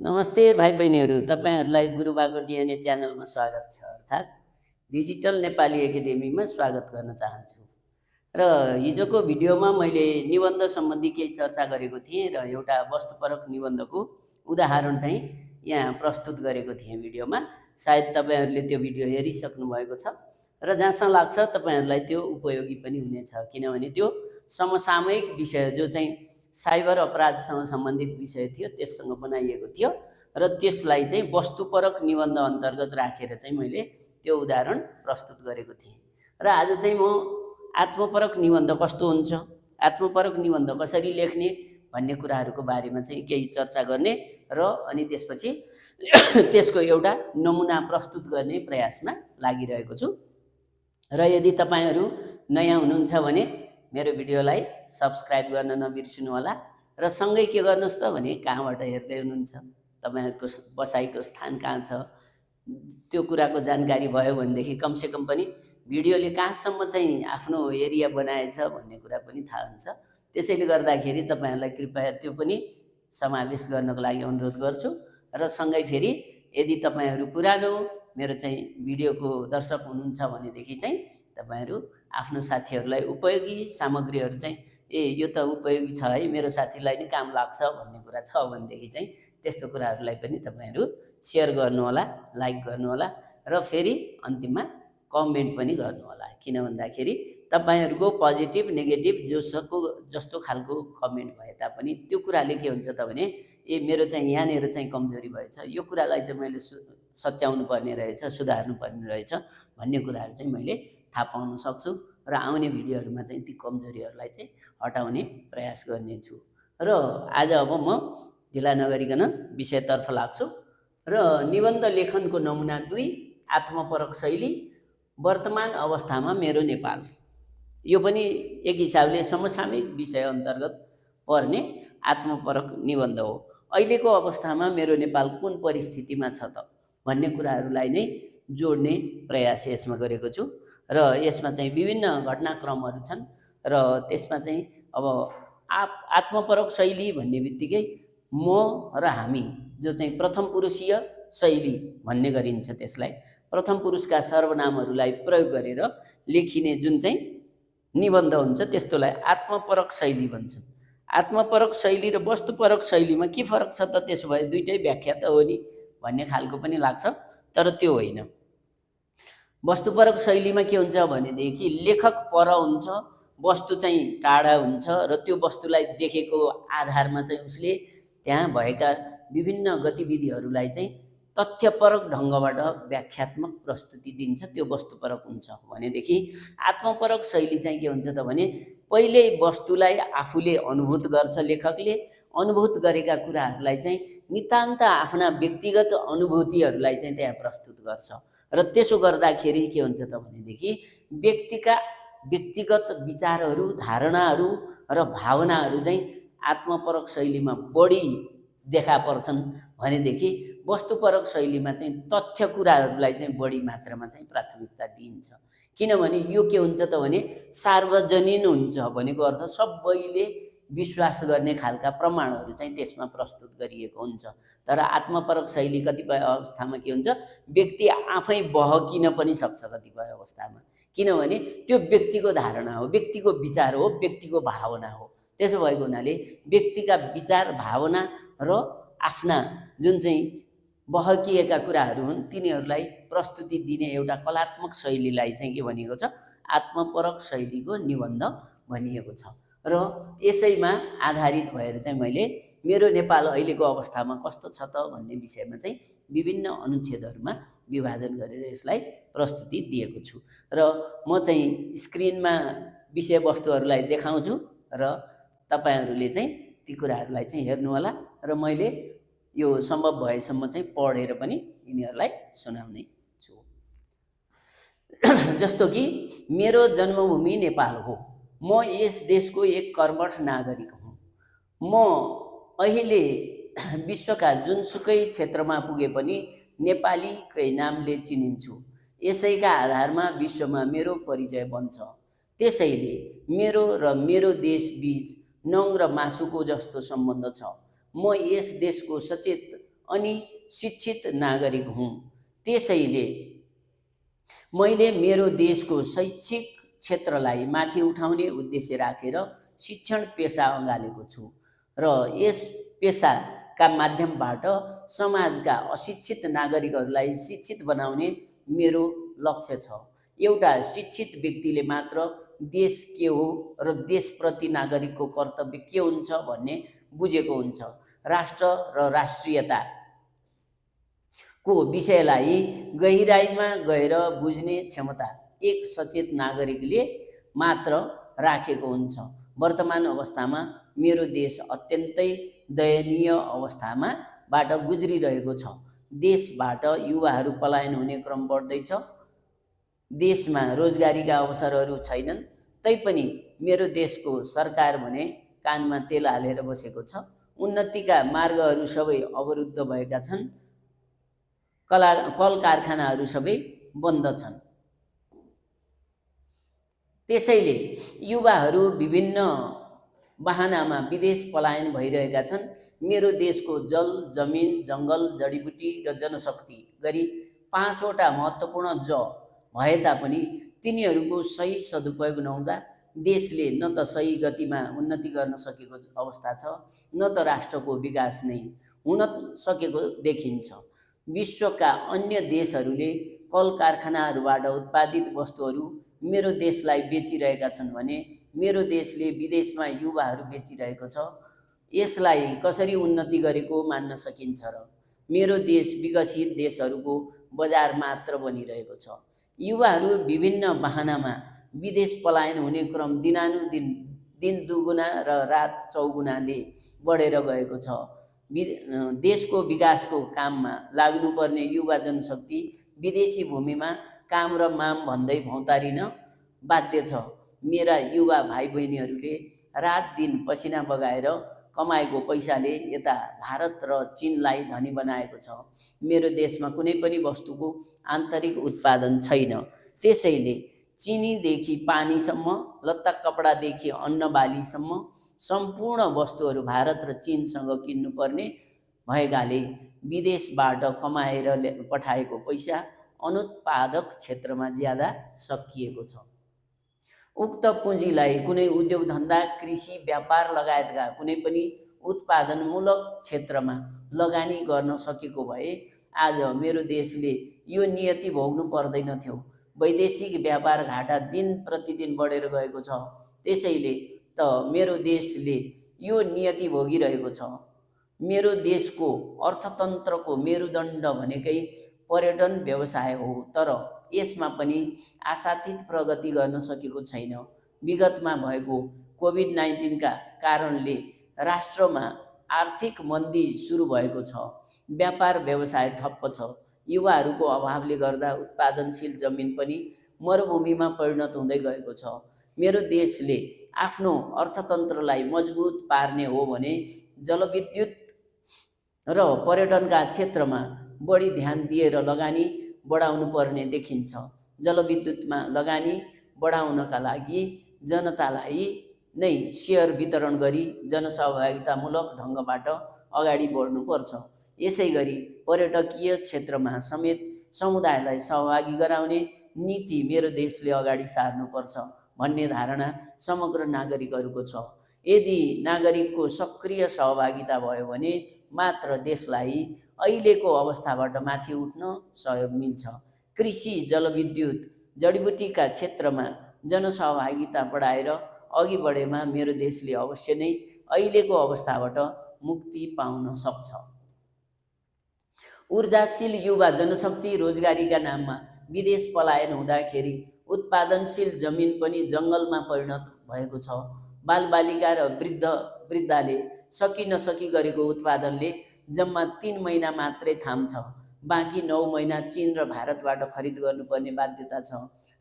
नमस्ते भाइ बहिनीहरू, तपाईँहरूलाई गुरुबाको डिएनए च्यानलमा स्वागत छ, अर्थात् डिजिटल नेपाली एकाडेमीमा स्वागत गर्न चाहन्छु। र हिजोको भिडियोमा मैले निबन्ध सम्बन्धी केही चर्चा गरेको थिएँ र एउटा वस्तुपरक निबन्धको उदाहरण चाहिँ यहाँ प्रस्तुत गरेको थिएँ भिडियोमा। सायद तपाईँहरूले त्यो भिडियो हेरिसक्नु भएको छ र जहाँसम्म लाग्छ तपाईँहरूलाई त्यो उपयोगी पनि हुनेछ, किनभने त्यो समसामयिक विषय जो चाहिँ साइबर अपराधसँग सम्बन्धित विषय थियो त्यससँग बनाइएको थियो र त्यसलाई चाहिँ वस्तुपरक निबन्ध अन्तर्गत राखेर चाहिँ मैले त्यो उदाहरण प्रस्तुत गरेको थिएँ। र आज चाहिँ म आत्मपरक निबन्ध कस्तो हुन्छ, आत्मपरक निबन्ध कसरी लेख्ने भन्ने कुराहरूको बारेमा चाहिँ केही चर्चा गर्ने र अनि त्यसपछि त्यसको एउटा नमुना प्रस्तुत गर्ने प्रयासमा लागिरहेको छु। र यदि तपाईँहरू नयाँ हुनुहुन्छ भने मेरो भिडियोलाई सब्सक्राइब गर्न नबिर्सिनु होला र सँगै के गर्नुहोस् त भने कहाँबाट हेर्दै हुनुहुन्छ, तपाईँहरूको बसाइको स्थान कहाँ छ त्यो कुराको जानकारी भयो भनेदेखि कमसेकम पनि भिडियोले कहाँसम्म चाहिँ आफ्नो एरिया बनाएछ भन्ने कुरा पनि थाहा हुन्छ। त्यसैले गर्दाखेरि तपाईँहरूलाई कृपया त्यो पनि समावेश गर्नको लागि अनुरोध गर्छु। र सँगै फेरि यदि तपाईँहरू पुरानो मेरो चाहिँ भिडियोको दर्शक हुनुहुन्छ भनेदेखि चाहिँ तपाईँहरू आफ्नो साथीहरूलाई उपयोगी सामग्रीहरू चाहिँ यो त उपयोगी छ है, मेरो साथीलाई नै काम लाग्छ भन्ने कुरा छ भनेदेखि चाहिँ त्यस्तो कुराहरूलाई पनि तपाईँहरू सेयर गर्नुहोला, लाइक गर्नुहोला र फेरि अन्तिममा कमेन्ट पनि गर्नुहोला। किन भन्दाखेरि तपाईँहरूको पोजिटिभ नेगेटिभ जस्तो खालको कमेन्ट भए तापनि त्यो कुराले के हुन्छ त भने मेरो चाहिँ यहाँनिर चाहिँ कमजोरी भएछ, यो कुरालाई चाहिँ मैले सच्याउनु पर्ने रहेछ, सुधार्नु पर्ने रहेछ भन्ने कुराहरू चाहिँ मैले थाहा पाउन सक्छु र आउने भिडियोहरूमा चाहिँ ती कमजोरीहरूलाई चाहिँ हटाउने प्रयास गर्नेछु। र आज अब म ढिला नगरिकन विषयतर्फ लाग्छु र निबन्ध लेखनको नमुना 2 आत्मपरक शैली वर्तमान अवस्थामा मेरो नेपाल। यो पनि एक हिसाबले समसामयिक विषय अन्तर्गत पर्ने आत्मपरक निबन्ध हो। अहिलेको अवस्थामा मेरो नेपाल कुन परिस्थितिमा छ त भन्ने कुराहरूलाई नै जोड्ने प्रयास यसमा गरेको छु र यसमा चाहिँ विभिन्न घटनाक्रमहरू छन् र त्यसमा चाहिँ अब आत्मपरक शैली भन्ने बित्तिकै म र हामी जो चाहिँ प्रथम पुरुषीय शैली भन्ने गरिन्छ, त्यसलाई प्रथम पुरुषका सर्वनामहरूलाई प्रयोग गरेर लेखिने जुन चाहिँ निबन्ध हुन्छ त्यस्तोलाई आत्मपरक शैली भन्छन्। आत्मपरक शैली र वस्तुपरक शैलीमा के फरक छ त, त्यसो भए दुईटै व्याख्या त हो नि भन्ने खालको पनि लाग्छ, तर त्यो होइन। वस्तुपरक शैलीमा के हुन्छ भनेदेखि लेखक पर हुन्छ, वस्तु चाहिँ टाढा हुन्छ र त्यो वस्तुलाई देखेको आधारमा चाहिँ उसले त्यहाँ भएका विभिन्न गतिविधिहरूलाई चाहिँ तथ्यपरक ढङ्गबाट व्याख्यात्मक प्रस्तुति दिन्छ, त्यो वस्तुपरक हुन्छ। भनेदेखि आत्मपरक शैली चाहिँ के हुन्छ त भने पहिले वस्तुलाई आफूले अनुभूत गर्छ, लेखकले अनुभूत गरेका कुराहरूलाई चाहिँ नितान्त आफ्ना व्यक्तिगत अनुभूतिहरूलाई चाहिँ त्यहाँ प्रस्तुत गर्छ र त्यसो गर्दाखेरि के हुन्छ त भनेदेखि व्यक्तिका व्यक्तिगत विचारहरू, धारणाहरू र भावनाहरू चाहिँ आत्मपरक शैलीमा बढी देखा पर्छन् भनेदेखि वस्तुपरक शैलीमा चाहिँ तथ्य कुराहरूलाई चाहिँ बढी मात्रामा चाहिँ प्राथमिकता दिइन्छ। किनभने यो के हुन्छ त भने सार्वजनीन हुन्छ भनेको अर्थ सबैले विश्वास गर्ने खालका प्रमाणहरू चाहिँ त्यसमा प्रस्तुत गरिएको हुन्छ। तर आत्मपरक शैली कतिपय अवस्थामा के हुन्छ, व्यक्ति आफै बहकिन पनि सक्छ कतिपय अवस्थामा, किनभने त्यो व्यक्तिको धारणा हो, व्यक्तिको विचार हो, व्यक्तिको भावना हो। त्यसो भएको हुनाले व्यक्तिका विचार, भावना र आफ्ना जुन चाहिँ बहकिएका कुराहरू हुन् तिनीहरूलाई प्रस्तुति दिने एउटा कलात्मक शैलीलाई चाहिँ के भनिएको छ, आत्मपरक शैलीको निबन्ध भनिएको छ। र यसैमा आधारित भएर चाहिँ मैले मेरो नेपाल अहिलेको अवस्थामा कस्तो छ त भन्ने विषयमा चाहिँ विभिन्न अनुच्छेदहरूमा विभाजन गरेर यसलाई प्रस्तुति दिएको छु र म चाहिँ स्क्रिनमा विषयवस्तुहरूलाई देखाउँछु र तपाईँहरूले चाहिँ ती कुराहरूलाई चाहिँ हेर्नुहोला र मैले यो सम्भव भएसम्म चाहिँ पढेर पनि यिनीहरूलाई सुनाउने छु। जस्तो कि मेरो जन्मभूमि नेपाल हो, म यस देशको एक कर्मठ नागरिक हुँ, म अहिले विश्वका जुनसुकै क्षेत्रमा पुगे पनि नेपालीकै नामले चिनिन्छु, यसैका आधारमा विश्वमा मेरो परिचय बन्छ। त्यसैले मेरो र मेरो देशबीच नङ र मासुको जस्तो सम्बन्ध छ। म यस देशको सचेत अनि शिक्षित नागरिक हुँ। त्यसैले मैले मेरो देशको शैक्षिक क्षेत्रलाई माथि उठाउने उद्देश्य राखेर शिक्षण पेसा अँगालेको छु र यस पेसाका माध्यमबाट समाजका अशिक्षित नागरिकहरूलाई शिक्षित बनाउने मेरो लक्ष्य छ। एउटा शिक्षित व्यक्तिले मात्र देश के हो र देशप्रति नागरिकको कर्तव्य के हुन्छ भन्ने बुझेको हुन्छ। राष्ट्र र राष्ट्रियता को विषयलाई गहिराइमा गएर बुझ्ने क्षमता एक सचेत नागरिकले मात्र राखेको हुन्छ। वर्तमान अवस्थामा मेरो देश अत्यन्तै दयनीय अवस्थाबाट गुज्रिरहेको छ। देशबाट युवाहरू पलायन हुने क्रम बढ्दैछ। देशमा रोजगारीका अवसरहरू छैनन्। तैपनि मेरो देशको सरकार भने कानमा तेल हालेर बसेको छ। उन्नतिका मार्गहरू सबै अवरुद्ध भएका छन्। कल कारखानाहरू सबै बन्द छन्। त्यसैले युवाहरू विभिन्न बहानामा विदेश पलायन भइरहेका छन्। मेरो देशको जल, जमिन, जङ्गल, जडीबुटी र जनशक्ति गरी 5 वटा महत्त्वपूर्ण भए तापनि तिनीहरूको सही सदुपयोग नहुँदा देशले न त सही गतिमा उन्नति गर्न सकेको अवस्था छ, न त राष्ट्रको विकास नै हुन सकेको देखिन्छ। विश्वका अन्य देशहरूले कल कारखानाहरूबाट उत्पादित वस्तुहरू मेरो देशलाई बेचिरहेका छन् भने मेरो देशले विदेशमा युवाहरू बेचिरहेको छ। यसलाई कसरी उन्नति गरेको मान्न सकिन्छ र? मेरो देश विकसित देशहरूको बजार मात्र बनिरहेको छ। युवाहरू विभिन्न बहानामा विदेश पलायन हुने क्रम दिनानुदिन दिन दुगुना र रात चौगुनाले बढेर गएको छ। देशको विकासको काममा लाग्नुपर्ने युवा जनशक्ति विदेशी भूमिमा काम र माम भन्दै भौतारिन बाध्य छ। मेरा युवा भाइ बहिनीहरूले रात दिन पसिना बगाएर कमाएको पैसाले यता भारत र चीनलाई धनी बनाएको छ। मेरो देशमा कुनै पनि वस्तुको आन्तरिक उत्पादन छैन। त्यसैले चिनीदेखि पानीसम्म, लत्ता कपडादेखि अन्न बालीसम्म सम्पूर्ण वस्तुहरू भारत र चीनसँग किन्नुपर्ने भएकाले विदेशबाट कमाएर पठाएको पैसा अनुत्पादक क्षेत्रमा ज्यादा सकिएको छ। उक्त पुँजीलाई कुनै उद्योग धन्दा, कृषि, व्यापार लगायतका कुनै पनि उत्पादनमूलक क्षेत्रमा लगानी गर्न सकेको भए आज मेरो देशले यो नियति भोग्नु पर्दैन थियो। वैदेशिक व्यापार घाटा दिन प्रतिदिन बढेर गएको छ। त्यसैले त मेरो देशले यो नियति भोगिरहेको छ। मेरो देशको अर्थतन्त्रको मेरुदण्ड भनेकै पर्यटन व्यवसाय हो, तर यसमा पनि आशातीत प्रगति गर्न सकेको छैन। विगतमा भएको कोभिड-19 का कारणले राष्ट्रमा आर्थिक मन्दी सुरु भएको छ। व्यापार व्यवसाय ठप्प छ। युवाहरूको अभावले गर्दा उत्पादनशील जमिन पनि मरुभूमिमा परिणत हुँदै गएको छ। मेरो देशले आफ्नो अर्थतन्त्रलाई मजबुत पार्ने हो भने जलविद्युत र पर्यटनका क्षेत्रमा बढी ध्यान दिएर लगानी बढाउनु पर्ने देखिन्छ। जलविद्युतमा लगानी बढाउनका लागि जनतालाई नै सेयर वितरण गरी जनसहभागितामूलक ढङ्गबाट अगाडि बढ्नुपर्छ। यसै गरी पर्यटकीय क्षेत्रमा समेत समुदायलाई सहभागी गराउने नीति मेरो देशले अगाडि सार्नुपर्छ भन्ने धारणा समग्र नागरिकहरूको छ। यदि नागरिकको सक्रिय सहभागिता भयो भने मात्र देशलाई अहिलेको अवस्थाबाट माथि उठ्न सहयोग मिल्छ। कृषि, जलविद्युत, जडीबुटीका क्षेत्रमा जनसहभागिता बढाएर अघि बढेमा मेरो देशले अवश्य नै अहिलेको अवस्थाबाट मुक्ति पाउन सक्छ। ऊर्जाशील युवा जनशक्ति रोजगारीका नाममा विदेश पलायन हुँदाखेरि उत्पादनशील जमिन पनि जङ्गलमा परिणत भएको छ। बालबालिका र वृद्धले सकी नसकी गरेको उत्पादनले जम्मा 3 महिना मात्रै थाम्छ। बाँकी 9 महिना चीन र भारतबाट खरिद गर्नुपर्ने बाध्यता छ।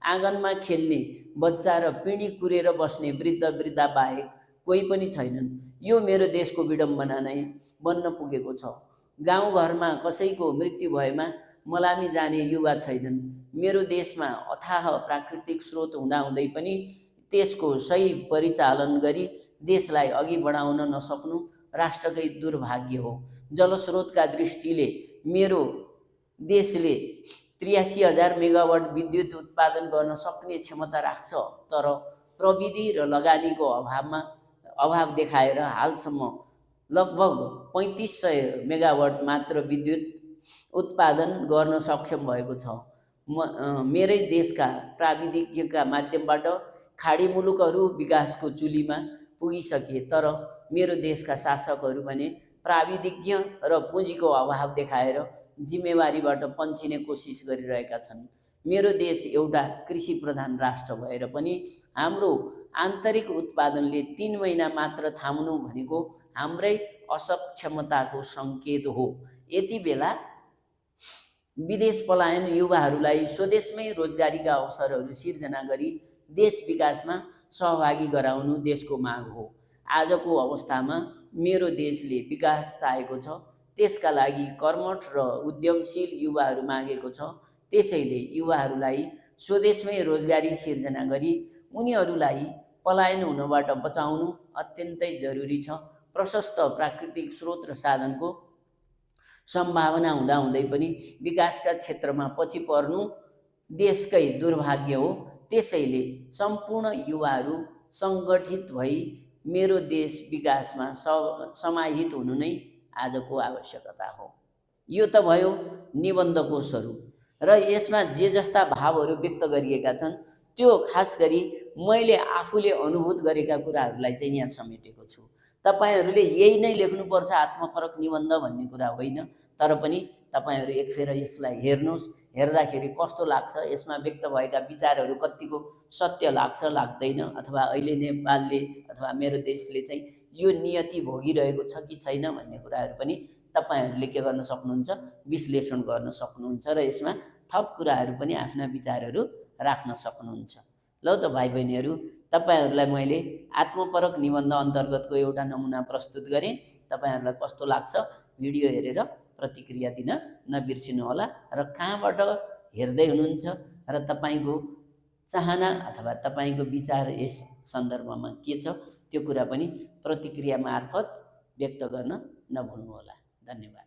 आँगनमा खेल्ने बच्चा र पिँढी कुरेर बस्ने वृद्धा बाहेक कोही पनि छैनन्। यो मेरो देशको विडम्बना नै बन्न पुगेको छ। गाउँघरमा कसैको मृत्यु भएमा मलामी जाने युवा छैनन्। मेरो देशमा अथाह प्राकृतिक स्रोत हुँदाहुँदै पनि त्यसको सही परिचालन गरी देशलाई अघि बढाउन नसक्नु राष्ट्रकै दुर्भाग्य हो। जलस्रोतका दृष्टिले मेरो देशले 83,000 मेगावाट विद्युत उत्पादन गर्न सक्ने क्षमता राख्छ, तर प्रविधि र लगानीको अभाव देखाएर हालसम्म लगभग 3500 मेगावाट मात्र विद्युत उत्पादन गर्न सक्षम भएको छ। मेरै देशका प्राविधिकका माध्यमबाट खाडी मुलुकहरू विकासको चुलीमा पुगिसके, तर मेरो देशका शासकहरू भने प्राविधिज्ञ र पुँजीको अभाव देखाएर जिम्मेवारीबाट पन्छिने कोसिस गरिरहेका छन्। मेरो देश एउटा कृषि प्रधान राष्ट्र भएर पनि हाम्रो आन्तरिक उत्पादनले 3 महिना मात्र थाम्नु भनेको हाम्रै असक्षमताको सङ्केत हो। यति बेला विदेश पलायन युवाहरूलाई स्वदेशमै रोजगारीका अवसरहरू सिर्जना गरी देश विकासमा सहभागी गराउनु देशको माग हो। आजको अवस्थामा मेरो देशले विकास चाहेको छ, त्यसका लागि कर्मठ र उद्यमशील युवाहरू मागेको छ। त्यसैले युवाहरूलाई स्वदेशमै रोजगारी सिर्जना गरी उनीहरूलाई पलायन हुनबाट बचाउनु अत्यन्तै जरुरी छ। प्रशस्त प्राकृतिक स्रोत र साधनको सम्भावना हुँदाहुँदै पनि विकासका क्षेत्रमा पछि पर्नु देशकै दुर्भाग्य हो। त्यसैले सम्पूर्ण युवाहरू सङ्गठित भई मेरो देश विकासमा समाहित हुनु नै आजको आवश्यकता हो। यो त भयो निबन्धको स्वरूप र यसमा जे जस्ता भावहरू व्यक्त गरिएका छन् त्यो खास गरी मैले आफूले अनुभूत गरेका कुराहरूलाई चाहिँ यहाँ समेटेको छु। तपाईहरूले यही नै लेख्नुपर्छ आत्मपरक निबन्ध भन्ने कुरा होइन, तर पनि तपाईहरू एकफेर यसलाई हेर्नुहोस्। हेर्दाखेरि कस्तो लाग्छ, यसमा व्यक्त भएका विचारहरू कतिको सत्य लाग्छ लाग्दैन, अथवा अहिले नेपालले अथवा मेरो देशले चाहिँ यो नियति भोगिरहेको छ कि छैन भन्ने कुराहरू पनि तपाईहरूले के गर्न सक्नुहुन्छ, विश्लेषण गर्न सक्नुहुन्छ र यसमा थप कुराहरू पनि आफ्ना विचारहरू राख्न सक्नुहुन्छ। ल त भाइ बहिनीहरू, तपाईहरूलाई मैले आत्मपरक निबन्ध अन्तर्गतको एउटा नमुना प्रस्तुत गरेँ। तपाईहरूलाई कस्तो लाग्छ भिडियो हेरेर प्रतिक्रिया दिन नबिर्सिनुहोला र कहाँबाट हेर्दै हुनुहुन्छ र तपाईँको चाहना अथवा तपाईँको विचार यस सन्दर्भमा के छ त्यो कुरा पनि प्रतिक्रिया मार्फत व्यक्त गर्न नभुल्नुहोला। धन्यवाद।